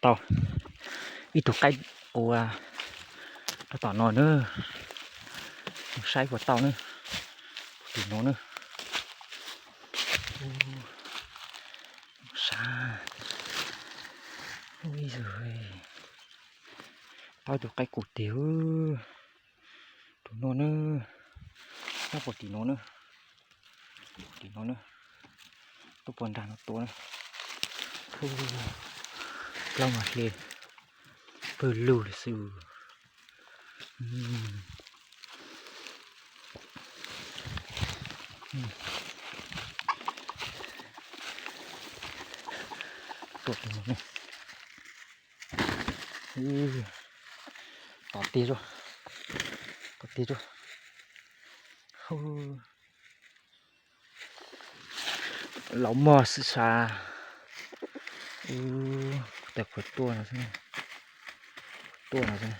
Tau ib tug qaib qua rau tom no na, saib puas tau na, tim no na. Sab, ib tug qaib qus tiag, tus no na, nyob puag tim no na, tim no na, tuaj puag nram no tuaj na. Plaub mas hle pawg lug li xwb. Tom tiag, tom tiag. Laus mog xwb sas. Tab qhuav tuaj no xwb, tuaj no xwb.